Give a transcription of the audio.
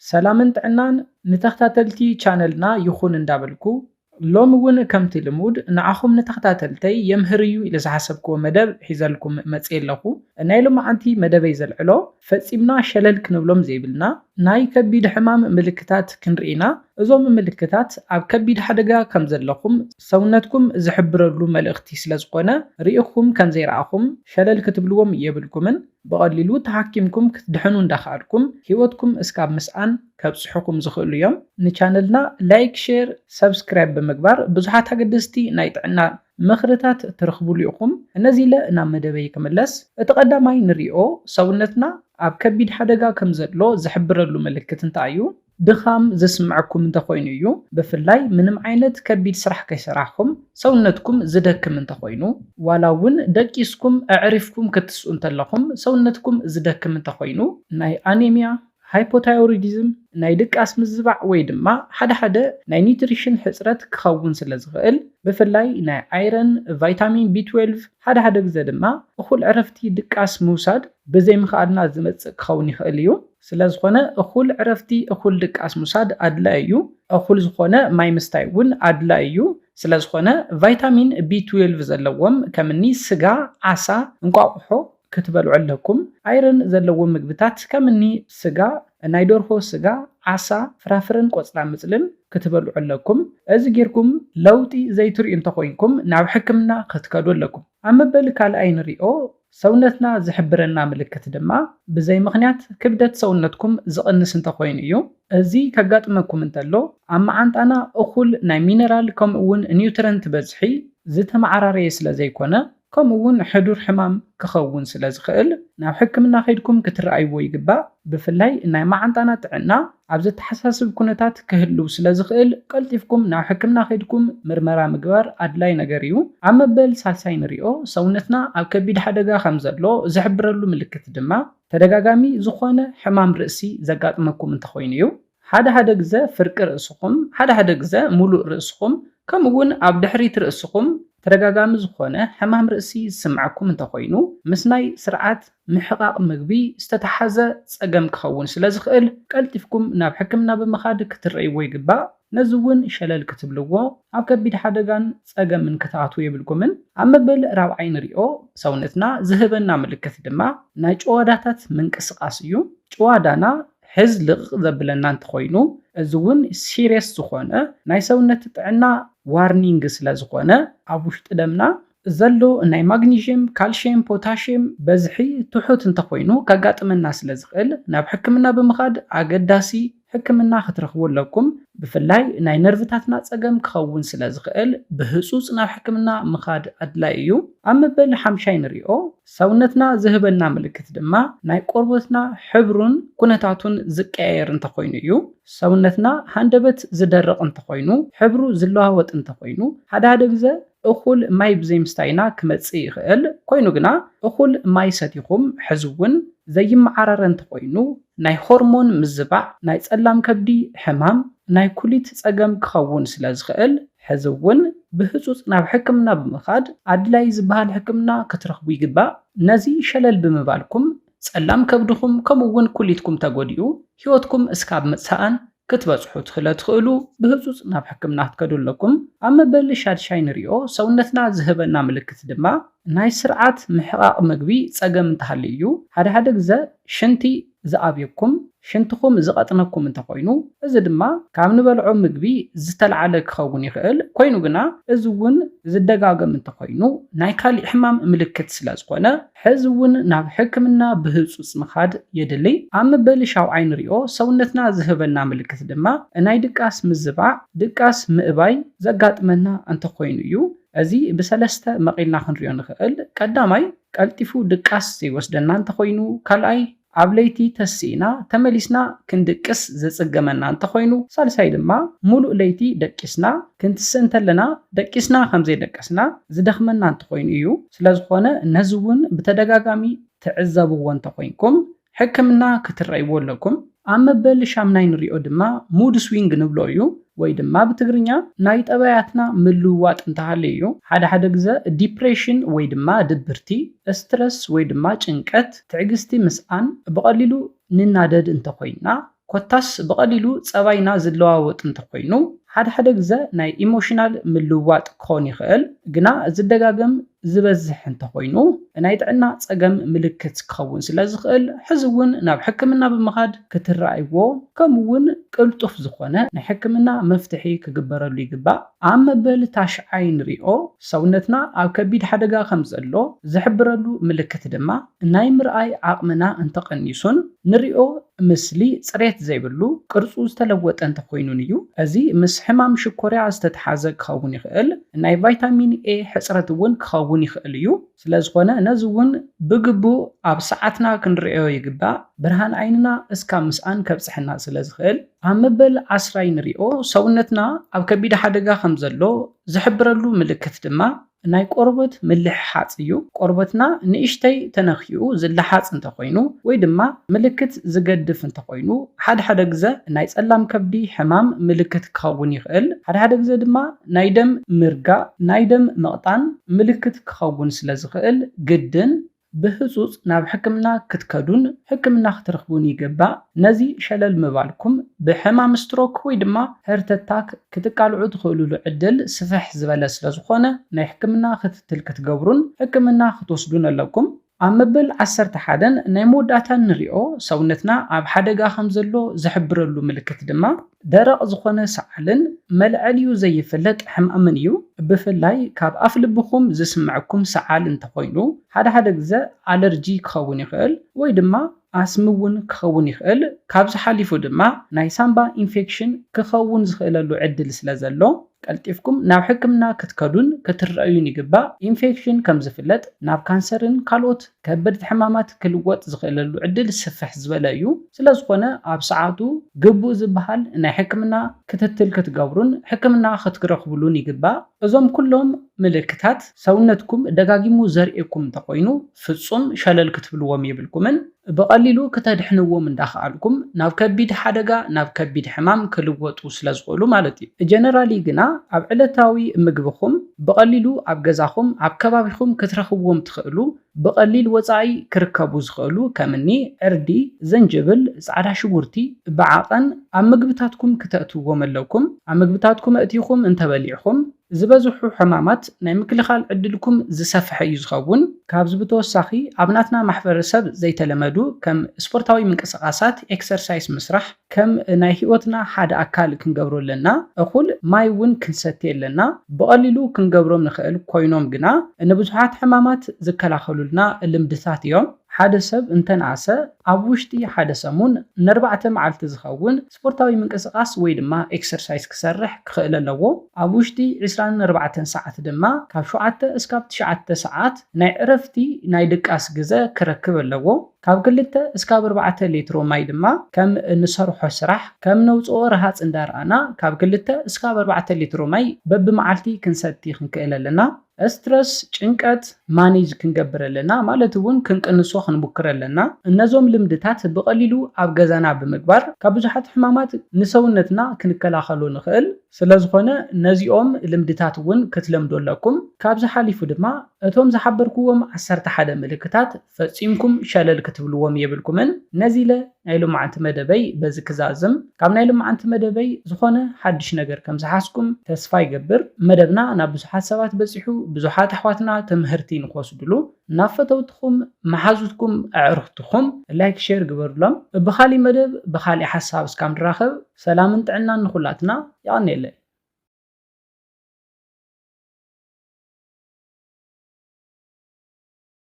ሰላምን ጥዕናን ንተኸታተልቲ ቻነልና ይኹን እንዳበልኩ፣ ሎሚ እውን ከምቲ ልሙድ ንዓኹም ንተኸታተልተይ የምህር እዩ ኢለ ዝሓሰብክዎ መደብ ሒዘልኩም መፅየ ኣለኹ። ናይ ሎማዓንቲ መደበይ ዘልዕሎ ፈፂምና ሸለል ክንብሎም ዘይብልና ናይ ከቢድ ሕማም ምልክታት ክንርኢ ኢና። እዞም ምልክታት ኣብ ከቢድ ሓደጋ ከም ዘለኹም ሰውነትኩም ዝሕብረሉ መልእኽቲ ስለ ዝኾነ ርኢኹም ከም ዘይረኣኹም ሸለል ክትብልዎም የብልኩምን። ብቐሊሉ ተሓኪምኩም ክትድሕኑ እንዳኸኣልኩም ህይወትኩም እስካብ ምስኣን ከብፅሑኹም ዝኽእሉ እዮም። ንቻነልና ላይክ፣ ሼር፣ ሰብስክራይብ ብምግባር ብዙሓት ኣገደስቲ ናይ ጥዕና ምኽርታት ትረኽብሉ ኢኹም። እነዚ ኢለ ናብ መደበይ ክምለስ። እቲ ቀዳማይ ንሪኦ ሰውነትና ኣብ ከቢድ ሓደጋ ከም ዘሎ ዝሕብረሉ ምልክት እንታይ እዩ? ድኻም ዝስምዐኩም እንተኾይኑ እዩ። ብፍላይ ምንም ዓይነት ከቢድ ስራሕ ከይሰራሕኩም ሰውነትኩም ዝደክም እንተኾይኑ፣ ዋላ እውን ደቂስኩም ኣዕሪፍኩም ክትስኡ እንተለኹም ሰውነትኩም ዝደክም እንተኾይኑ፣ ናይ ኣኔሚያ፣ ሃይፖታይሮይዲዝም፣ ናይ ድቃስ ምዝባዕ ወይ ድማ ሓደ ሓደ ናይ ኒውትሪሽን ሕፅረት ክኸውን ስለ ዝኽእል፣ ብፍላይ ናይ ኣይረን፣ ቫይታሚን ቢ ትዌልቭ፣ ሓደ ሓደ ግዜ ድማ እኹል ዕረፍቲ ድቃስ ምውሳድ ብዘይምኽኣልና ዝመፅእ ክኸውን ይኽእል እዩ። ስለ ዝኾነ እኹል ዕረፍቲ፣ እኹል ድቃስ ምውሳድ ኣድላዪ እዩ። እኹል ዝኾነ ማይ ምስታይ እውን ኣድላዪ እዩ። ስለ ዝኾነ ቫይታሚን ቢ ትዌልቭ ዘለዎም ከምኒ ስጋ፣ ዓሳ፣ እንቋቑሖ ክትበልዑ ኣለኩም። ኣይረን ዘለዎም ምግብታት ከምኒ ስጋ፣ ናይ ደርሆ ስጋ፣ ዓሳ፣ ፍራፍረን ቆፅላ ምፅልን ክትበልዑ ኣለኩም። እዚ ጌርኩም ለውጢ ዘይትርእዩ እንተኾይንኩም ናብ ሕክምና ክትከዱ ኣለኩም። ኣብ መበል ካልኣይ ንሪኦ ሰውነትና ዝሕብረና ምልክት ድማ ብዘይ ምኽንያት ክብደት ሰውነትኩም ዝቕንስ እንተኾይኑ እዩ። እዚ ከጋጥመኩም እንተሎ ኣብ መዓንጣና እኹል ናይ ሚነራል ከምኡ እውን ኒውትረንት በዝሒ ዝተመዓራረየ ስለ ዘይኮነ ከምኡ እውን ሕዱር ሕማም ክኸውን ስለ ዝኽእል ናብ ሕክምና ከይድኩም ክትረኣይዎ ይግባእ። ብፍላይ ናይ መዓንጣና ጥዕና ኣብ ዘተሓሳስብ ኩነታት ክህልው ስለ ዝኽእል ቀልጢፍኩም ናብ ሕክምና ከይድኩም ምርመራ ምግባር ኣድላይ ነገር እዩ። ኣብ መበል ሳልሳይ ንሪኦ ሰውነትና ኣብ ከቢድ ሓደጋ ከም ዘሎ ዝሕብረሉ ምልክት ድማ ተደጋጋሚ ዝኾነ ሕማም ርእሲ ዘጋጥመኩም እንተኾይኑ እዩ። ሓደ ሓደ ግዘ ፍርቂ ርእስኹም፣ ሓደ ሓደ ግዘ ሙሉእ ርእስኹም፣ ከምኡ እውን ኣብ ድሕሪት ርእስኹም ተደጋጋሚ ዝኾነ ሕማም ርእሲ ዝስምዐኩም እንተኾይኑ፣ ምስ ናይ ስርዓት ምሕቓቕ ምግቢ ዝተተሓዘ ጸገም ክኸውን ስለ ዝኽእል፣ ቀልጢፍኩም ናብ ሕክምና ብምኻድ ክትረእይዎ ይግባእ። ነዚ እውን ሸለል ክትብልዎ፣ ኣብ ከቢድ ሓደጋን ጸገምን ክትኣትዉ የብልኩምን። ኣብ መበል ራብዓይ ንሪኦ፣ ሰውነትና ዝህበና ምልክት ድማ ናይ ጭዋዳታት ምንቅስቓስ እዩ። ጭዋዳና ሕዝ ልቕቕ ዘብለና እንተኾይኑ፣ እዚ እውን ሲሪየስ ዝኾነ ናይ ሰውነት ጥዕና ዋርኒንግ ስለ ዝኾነ፣ ኣብ ውሽጢ ደምና ዘሎ ናይ ማግኒዥየም፣ ካልሽየም፣ ፖታሽየም በዝሒ ትሑት እንተኾይኑ ከጋጥመና ስለ ዝኽእል፣ ናብ ሕክምና ብምኻድ ኣገዳሲ ሕክምና ክትረኽቡ ኣለኩም። ብፍላይ ናይ ነርቭታትና ጸገም ክኸውን ስለ ዝኽእል፣ ብህጹጽ ናብ ሕክምና ምኻድ ኣድላይ እዩ። ኣብ መበል ሓምሻይ ንሪኦ፣ ሰውነትና ዝህበና ምልክት ድማ ናይ ቆርበትና ሕብሩን ኩነታቱን ዝቀያየር እንተኾይኑ እዩ። ሰውነትና ሃንደበት ዝደርቕ እንተኾይኑ፣ ሕብሩ ዝለዋወጥ እንተኾይኑ፣ ሓደ ሓደ ግዘ እኹል ማይ ብዘይምስታይና ክመጽእ ይኽእል። ኮይኑ ግና እኹል ማይ ሰቲኹም ሕዚ እውን ዘይመዓራረ እንተኾይኑ፣ ናይ ሆርሞን ምዝባዕ፣ ናይ ጸላም ከብዲ ሕማም፣ ናይ ኩሊት ጸገም ክኸውን ስለ ዝኽእል፣ ሕዚ እውን ብህጹጽ ናብ ሕክምና ብምኻድ ኣድላይ ዝበሃል ሕክምና ክትረኽቡ ይግባእ። ነዚ ሸለል ብምባልኩም ጸላም ከብድኹም ከምኡ እውን ኩሊትኩም ተጎዲኡ ህይወትኩም እስካብ ምጥሳኣን ክትበጽሑ ስለ ትኽእሉ ብህጹጽ ናብ ሕክምና ክትከዱ ኣለኩም። ኣብ መበል ሻድሻይ ንሪኦ ሰውነትና ዝህበና ምልክት ድማ ናይ ስርዓት ምሕቓቕ ምግቢ ጸገም እንተሃልዩ እዩ። ሓደ ሓደ ግዘ ሽንቲ ዝኣብየኩም፣ ሽንትኹም ዝቐጥነኩም እንተኾይኑ፣ እዚ ድማ ካብ ንበልዖ ምግቢ ዝተልዓለ ክኸውን ይኽእል። ኮይኑ ግና እዚ እውን ዝደጋገም እንተኾይኑ ናይ ካሊእ ሕማም ምልክት ስለ ዝኾነ ሕዚ እውን ናብ ሕክምና ብህጹጽ ምኻድ የድሊ። ኣብ መበል ሻውዓይ ንሪኦ ሰውነትና ዝህበና ምልክት ድማ ናይ ድቃስ ምዝባዕ፣ ድቃስ ምእባይ ዘጋጥመና እንተኾይኑ እዩ። እዚ ብሰለስተ መቒልና ክንሪኦ ንኽእል። ቀዳማይ፣ ቀልጢፉ ድቃስ ዘይወስደና እንተኾይኑ፣ ካልኣይ፣ ኣብ ለይቲ ተሲእና ተመሊስና ክንድቅስ ዘጽገመና እንተኾይኑ፣ ሳልሳይ ድማ ሙሉእ ለይቲ ደቂስና ክንትስእ እንተለና ደቂስና ከም ዘይደቀስና ዝደኽመና እንተኾይኑ እዩ። ስለ ዝኾነ ነዚ እውን ብተደጋጋሚ ትዕዘብዎ እንተኾይንኩም ሕክምና ክትረእይዎ ኣለኩም። ኣብ መበል ሻምናይ ንሪኦ ድማ ሙድ ስዊንግ ንብሎ እዩ፣ ወይ ድማ ብትግርኛ ናይ ጠባያትና ምልውዋጥ እንተሃልዩ እዩ። ሓደ ሓደ ግዘ ዲፕሬሽን ወይ ድማ ድብርቲ፣ ስትረስ ወይ ድማ ጭንቀት፣ ትዕግስቲ ምስኣን፣ ብቐሊሉ ንናደድ እንተኾይንና፣ ኮታስ ብቐሊሉ ጸባይና ዝለዋወጥ እንተኾይኑ፣ ሓደ ሓደ ግዘ ናይ ኢሞሽናል ምልውዋጥ ክኾን ይኽእል፣ ግና ዝደጋገም ዝበዝሕ እንተኾይኑ ናይ ጥዕና ጸገም ምልክት ክኸውን ስለ ዝኽእል፣ ሕዚ እውን ናብ ሕክምና ብምኻድ ክትረኣይዎ፣ ከምኡ እውን ቅልጡፍ ዝኾነ ናይ ሕክምና መፍትሒ ክግበረሉ ይግባእ። ኣብ መበል ታሽዓይ ንሪኦ ሰውነትና ኣብ ከቢድ ሓደጋ ከም ዘሎ ዝሕብረሉ ምልክት ድማ ናይ ምርኣይ ዓቕምና እንተቐኒሱን ንሪኦ ምስሊ ጽሬት ዘይብሉ ቅርጹ ዝተለወጠ እንተኾይኑን እዩ። እዚ ምስ ሕማም ሽኮርያ ዝተተሓዘ ክኸውን ይኽእል። ናይ ቫይታሚን ኤ ሕጽረት እውን ክኸውን ይኽእል እዩ። ስለ ዝኾነ ነዚ እውን ብግቡእ ኣብ ሰዓትና ክንርእዮ ይግባእ። ብርሃን ዓይንና እስካብ ምስኣን ከብጽሐና ስለ ዝኽእል ኣብ መበል ዓስራይ ንሪኦ ሰውነትና ኣብ ከቢድ ሓደጋ ከም ዘሎ ዝሕብረሉ ምልክት ድማ ናይ ቆርበት ምልሕሓጽ እዩ። ቆርበትና ንእሽተይ ተነኺኡ ዝለሓጽ እንተኾይኑ ወይ ድማ ምልክት ዝገድፍ እንተኾይኑ፣ ሓደ ሓደ ግዘ ናይ ጸላም ከብዲ ሕማም ምልክት ክኸውን ይኽእል። ሓደ ሓደ ግዘ ድማ ናይ ደም ምርጋእ፣ ናይ ደም ምቕጣን ምልክት ክኸውን ስለ ዝኽእል ግድን ብህጹጽ ናብ ሕክምና ክትከዱን ሕክምና ክትረኽቡን ይግባእ። ነዚ ሸለል ምባልኩም ብሕማም ስትሮክ ወይ ድማ ሀርት ኣታክ ክትቃልዑ ትኽእሉሉ ዕድል ስፍሕ ዝበለ ስለ ዝኾነ ናይ ሕክምና ክትትል ክትገብሩን ሕክምና ክትወስዱን ኣለኩም። ኣብ መበል ዓሰርተ ሓደን ናይ መወዳእታን ንሪኦ ሰውነትና ኣብ ሓደጋ ከም ዘሎ ዝሕብረሉ ምልክት ድማ ደረቕ ዝኾነ ሰዓልን መልዐሊኡ ዘይፍለጥ ሕማምን እዩ። ብፍላይ ካብ ኣፍ ልብኹም ዝስምዐኩም ሰዓል እንተኾይኑ ሓደ ሓደ ግዘ ኣለርጂ ክኸውን ይኽእል ወይ ድማ ኣስሚ እውን ክኸውን ይኽእል። ካብዚ ሓሊፉ ድማ ናይ ሳምባ ኢንፌክሽን ክኸውን ዝኽእለሉ ዕድል ስለ ዘሎ ቀልጢፍኩም ናብ ሕክምና ክትከዱን ክትረኣዩን ይግባእ። ኢንፌክሽን ከም ዝፍለጥ ናብ ካንሰርን ካልኦት ከበድቲ ሕማማት ክልወጥ ዝኽእለሉ ዕድል ስፍሕ ዝበለ እዩ። ስለ ዝኾነ ኣብ ሰዓቱ ግቡእ ዝበሃል ናይ ሕክምና ክትትል ክትገብሩን ሕክምና ክትረኽብሉን ይግባእ። እዞም ኩሎም ምልክታት ሰውነትኩም ደጋጊሙ ዘርእየኩም እንተኾይኑ ፍጹም ሸለል ክትብልዎም የብልኩምን። ብቐሊሉ ክተድሕንዎም እንዳኸኣልኩም ናብ ከቢድ ሓደጋ፣ ናብ ከቢድ ሕማም ክልወጡ ስለ ዝኽእሉ ማለት እዩ። ጀነራሊ ግና ኣብ ዕለታዊ ምግብኹም ብቐሊሉ ኣብ ገዛኹም ኣብ ከባቢኹም ክትረኽብዎም ትኽእሉ ብቐሊል ወጻኢ ክርከቡ ዝኽእሉ ከምኒ ዕርዲ፣ ዘንጅብል፣ ጻዕዳ ሽጉርቲ፣ ብዓቐን ኣብ ምግብታትኩም ክተእትውዎም ኣለኩም። ኣብ ምግብታትኩም ኣእቲኹም እንተበሊዕኹም ዝበዝሑ ሕማማት ናይ ምክልኻል ዕድልኩም ዝሰፍሐ እዩ ዝኸውን። ካብዚ ብተወሳኺ ኣብ ናትና ማሕበረሰብ ዘይተለመዱ ከም ስፖርታዊ ምንቅስቓሳት፣ ኤክሰርሳይስ ምስራሕ፣ ከም ናይ ህይወትና ሓደ ኣካል ክንገብሮ ኣለና። እኹል ማይ እውን ክንሰቲ ኣለና። ብቐሊሉ ክንገብሮም ንኽእል ኮይኖም ግና ንብዙሓት ሕማማት ዝከላኸሉልና ልምድታት እዮም። ሓደ ሰብ እንተነኣሰ ኣብ ውሽጢ ሓደ ሰሙን ንኣርባዕተ መዓልቲ ዝኸውን ስፖርታዊ ምንቅስቓስ ወይ ድማ ኤክሰርሳይስ ክሰርሕ ክኽእል ኣለዎ። ኣብ ውሽጢ ዕስራን ኣርባዕተን ሰዓት ድማ ካብ ሸውዓተ እስካብ ትሽዓተ ሰዓት ናይ ዕረፍቲ ናይ ድቃስ ግዘ ክረክብ ኣለዎ። ካብ ክልተ እስካብ ኣርባዕተ ሊትሮ ማይ ድማ ከም እንሰርሖ ስራሕ ከም ነውፅኦ ረሃፅ እንዳረኣና ካብ ክልተ እስካብ ኣርባዕተ ሊትሮ ማይ በብመዓልቲ ክንሰቲ ክንክእል ኣለና። ስትረስ፣ ጭንቀት ማኔጅ ክንገብር ኣለና፣ ማለት እውን ክንቅንሶ ክንሙክር ኣለና። እነዞም ልምድታት ብቐሊሉ ኣብ ገዛና ብምግባር ካብ ብዙሓት ሕማማት ንሰውነትና ክንከላኸሎ ንኽእል። ስለ ዝኾነ ነዚኦም ልምድታት እውን ክትለምዶ ኣለኩም። ካብዚ ሓሊፉ ድማ እቶም ዝሓበርክዎም ዓሰርተ ሓደ ምልክታት ፈጺምኩም ሸለል ክትብልዎም የብልኩምን። ነዚ ኢለ ናይ ሎማዓንቲ መደበይ በዚ ክዛዝም። ካብ ናይ ሎማዓንቲ መደበይ ዝኾነ ሓድሽ ነገር ከም ዝሓዝኩም ተስፋ ይገብር። መደብና ናብ ብዙሓት ሰባት በጺሑ፣ ብዙሓት ኣሕዋትና ትምህርቲ ንክወስድሉ ናብ ፈተውትኹም፣ መሓዙትኩም፣ ኣዕሩኽትኹም ላይክ፣ ሼር ግበሩሎም። ብኻሊእ መደብ ብኻሊእ ሓሳብ እስካብ ንራኸብ ሰላምን ጥዕናን ንኹላትና። የቐንየለይ።